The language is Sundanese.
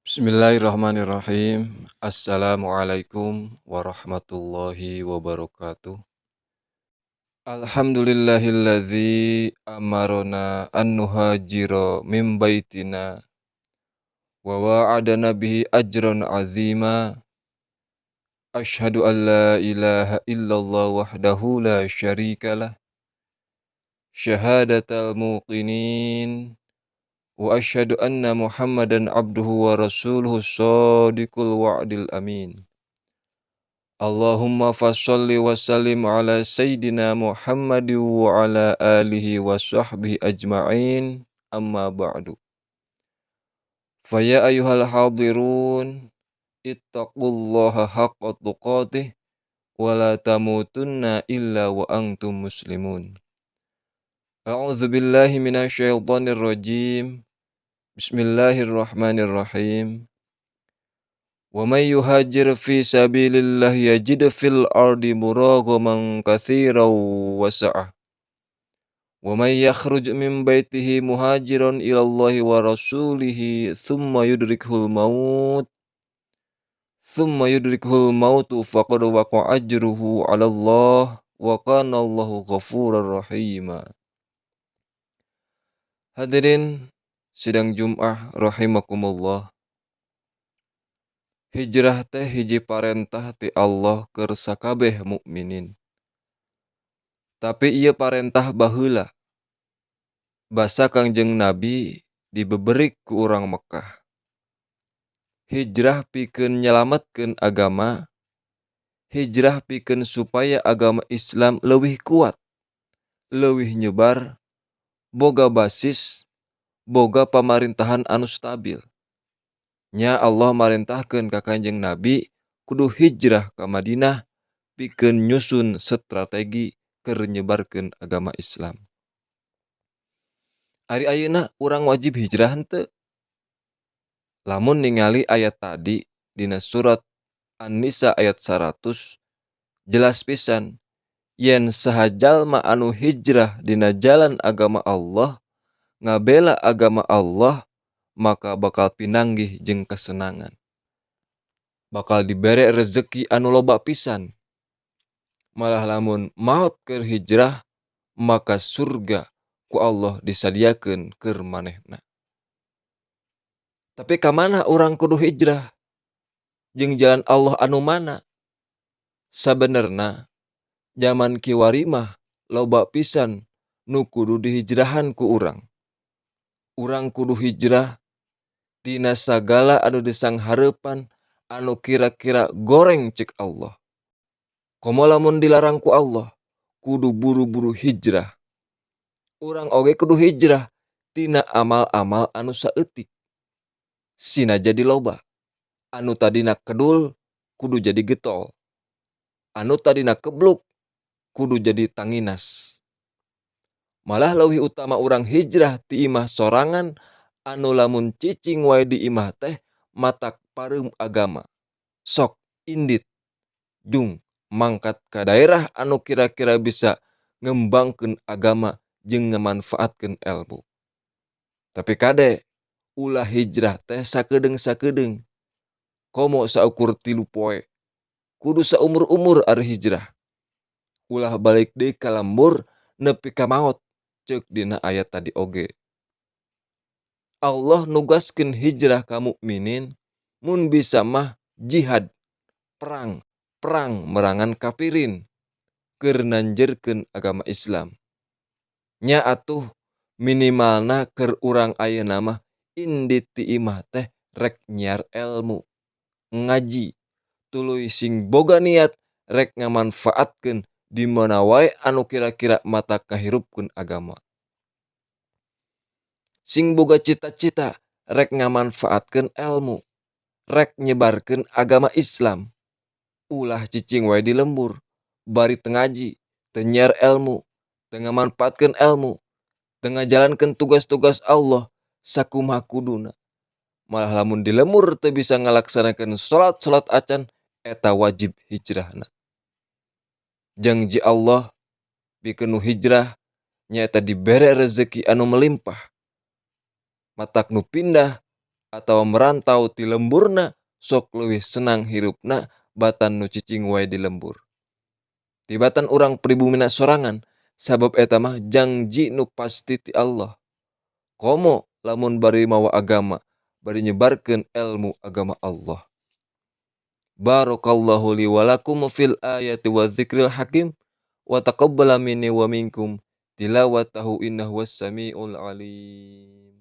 Bismillahirrahmanirrahim. Assalamualaikum warahmatullahi wabarakatuh. Alhamdulillahilladzi amarona an nuhajira min baitina wa wa'adana bihi ajran azima. Asyhadu an la ilaha illallah wahdahu la syarikalah. Syahadatal muqinin. Wa asyhadu anna Muhammadan abduhu wa rasuluhu shadiqul wa'dil amin. Allahumma fasholli wa sallim ala sayyidina Muhammadin wa ala alihi wa sahbihi ajma'in. Amma ba'du. Fa ya ayyuhal hadirun, ittaqullaha haqqa tuqatih wa la tamutunna illa wa antum muslimun. A'udzu billahi minasyaitonir rajim. Bismillahirrahmanirrahim. Wa may yuhajir fi sabilillah yajid fil ardi muragaman katsiran wa sa'ah. Wa may yakhruj min baitihi muhajiran ila Allahi wa rasulihi thumma yudrikuhul maut faqad waqa'a ajruhu 'ala Allah wa kana Allahu ghafurar rahima. Hadirin sidang Jum'ah rahimakumullah. Hijrah teh hiji parentah ti Allah keur sakabeh mukminin. Tapi ieu parentah baheula. Basa Kangjeng Nabi dibeberik ku urang Mekah. Hijrah pikeun nyalametkeun agama, hijrah pikeun supaya agama Islam leuwih kuat, leuwih nyebar, boga basis, boga pamarintahan anu stabil. Nya Allah marentahkeun ka Kanjeng Nabi kudu hijrah ka Madinah pikeun nyusun strategi keur nyebarkeun agama Islam. Ari ayeuna urang wajib hijrah henteu? Lamun ningali ayat tadi dina surat An-Nisa ayat 100 jelas pisan yen saha jalma anu hijrah dina jalan agama Allah, ngabela agama Allah, maka bakal pinanggih jeung kesenangan. Bakal dibere rezeki anu loba pisan. Malah lamun maot keur hijrah, maka surga ku Allah disadiakeun keur manehna. Tapi ka mana urang kudu hijrah? Jeung jalan Allah anu mana? Sabenerna zaman kiwari mah loba pisan nu kudu dihijrahan ku urang. Urang kudu hijrah tina sagala anu disanghareupan anu kira-kira goreng cek Allah. Komo lamun dilarang ku Allah, kudu buru-buru hijrah. Urang oge kudu hijrah tina amal-amal anu saeutik. Sina jadi loba. Anu tadina kedul kudu jadi getol. Anu tadina kebluk kudu jadi tanginas. Malah leuwih utama urang hijrah ti imah sorangan anu lamun cicing wae di imah teh matak pareum agama. Sok indit jung mangkat ka daerah anu kira-kira bisa ngembangkeun agama jeung ngamanfaatkeun ilmu. Tapi kade ulah hijrah teh sakedeung-sakedeung. Komo saukur 3 poe. Kudu saumur-umur ari hijrah. Ulah balik deui ka lembur nepi ka maot ceuk dina ayat tadi oge. Allah nugaskeun hijrah ka mukminin mun bisa mah jihad, perang, perang merangan kafirin keur nanjeurkeun agama Islam. Nya atuh minimalna keur urang ayeuna mah indit ti imah teh rek nyiar elmu, ngaji, tuluy sing boga niat rek ngamanfaatkeun di mana wae anu kira-kira mata kahirupkeun agama. Sing boga cita-cita rek ngamanfaatkeun elmu, rek nyebarkeun agama Islam. Ulah cicing wae di lembur, bari teu ngaji, teu nyiar elmu, teu ngamanfaatkeun elmu, teu ngajalankeun tugas-tugas Allah sakumaha kuduna. Malah lamun di lembur teu bisa ngalaksanakeun salat-salat acan, eta wajib hijrahna. Janji Allah pikeun nu hijrah nyaeta dibere rezeki anu melimpah. Matak nu pindah atawa merantau ti lemburna sok leuwih senang hirupna batan nu cicing wae di lembur. Tibatan urang pribumina sorangan sabab eta mah jangji nu pasti ti Allah. Komo lamun bari mawa agama, bari nyebarkeun elmu agama Allah. Barakallahu li wa lakum fil ayati wa dzikril hakim wa taqabbala minni wa minkum tilawatahu innahu was samiul alim.